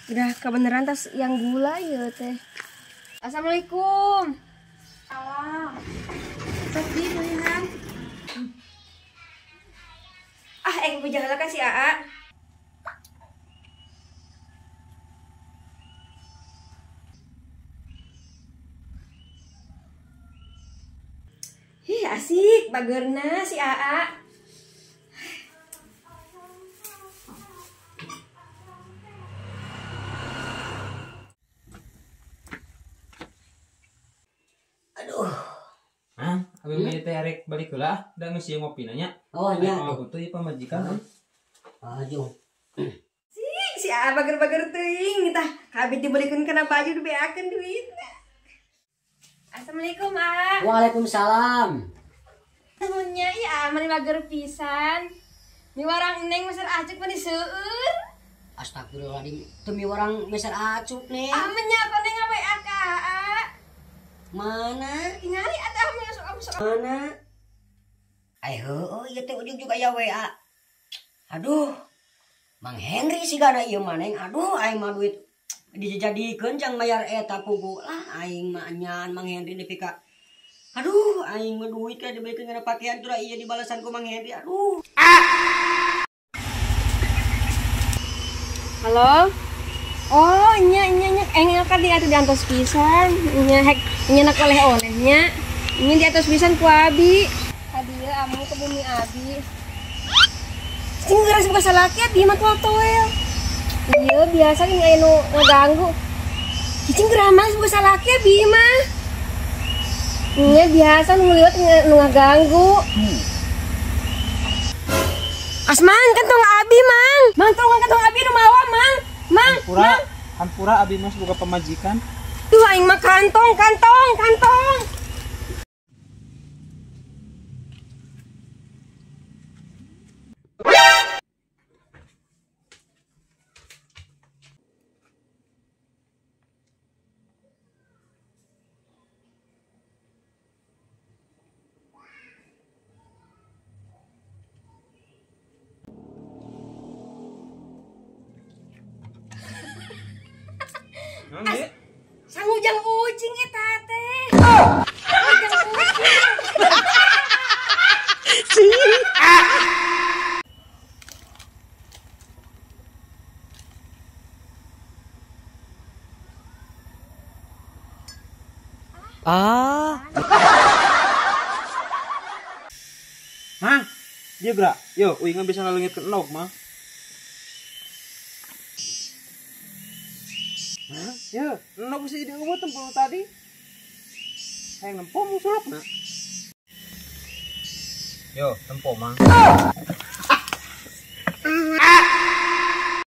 Udah kebeneran tas yang gula ya teh. Assalamualaikum. Salam. Sok di meulihan. Ah, bejahala ka si Aa. Hih, asik bagerna si Aa. Aduh. Hah, abi mah teh arek balik heula, da geus ieu ngopi nanya. Oh nya. Aku tuh ieu pamajikan. Aduh. Sik, si Aa bager-bager teuing tah. Kabeh dibelikeun kana baju dibeakeun duitna. Assalamualaikum, Aa. Waalaikumsalam. Nuhunnya ieu Aa mani bager pisan. Miwarang neng meser acuk mani seueur. Astagfirullahaladzim, teu miwarang meser acuk neng. Ah menya apa neng WA ka Aa? Mana? Tingali atuh masuk. Mana? Ai heueuh ieu teh ujug-ujug aya WA. Aduh. Mang Henry sigana ieu mah neng. Aduh aing mah duit dijadikeun jang mayar eta pugu lah aing mah nyaan Mang Henry nepi ka. Aduh aing mah duit ka dibelikeun kana pakaian turah ieu dibalasan ku Mang Henry. Aduh. Halo. Oh, nya nya nya engel kan di atuh diantos pisan. Nya hek nya nak oleh-olehnya. Nya di atas pisan ku abi. Hadieu amu ke bumi abi. Cing geus buka salaki abi mah toel. Iya biasa nih aya nu ngaganggu. Cicing geura mah buka salaki abi mah. Nya biasa nu liwat nu ngaganggu. Asman kantong abi mang. Mang tolong kantong abi nu mawa mang. Mang, hampura, mang. Hampura abi mas buka pamajikan. Tuh aing mah kantong, kantong, kantong. Sangujang ucing eta teh. Ujang ucing. Ah. Mang, dia gerak. Yo, uing bisa ngalengit ke endog, Mang. Hah? Ya, endog bisa jadi eueuh tempur tadi. Hayang nempo musulupna. Yo, tempo, Mang.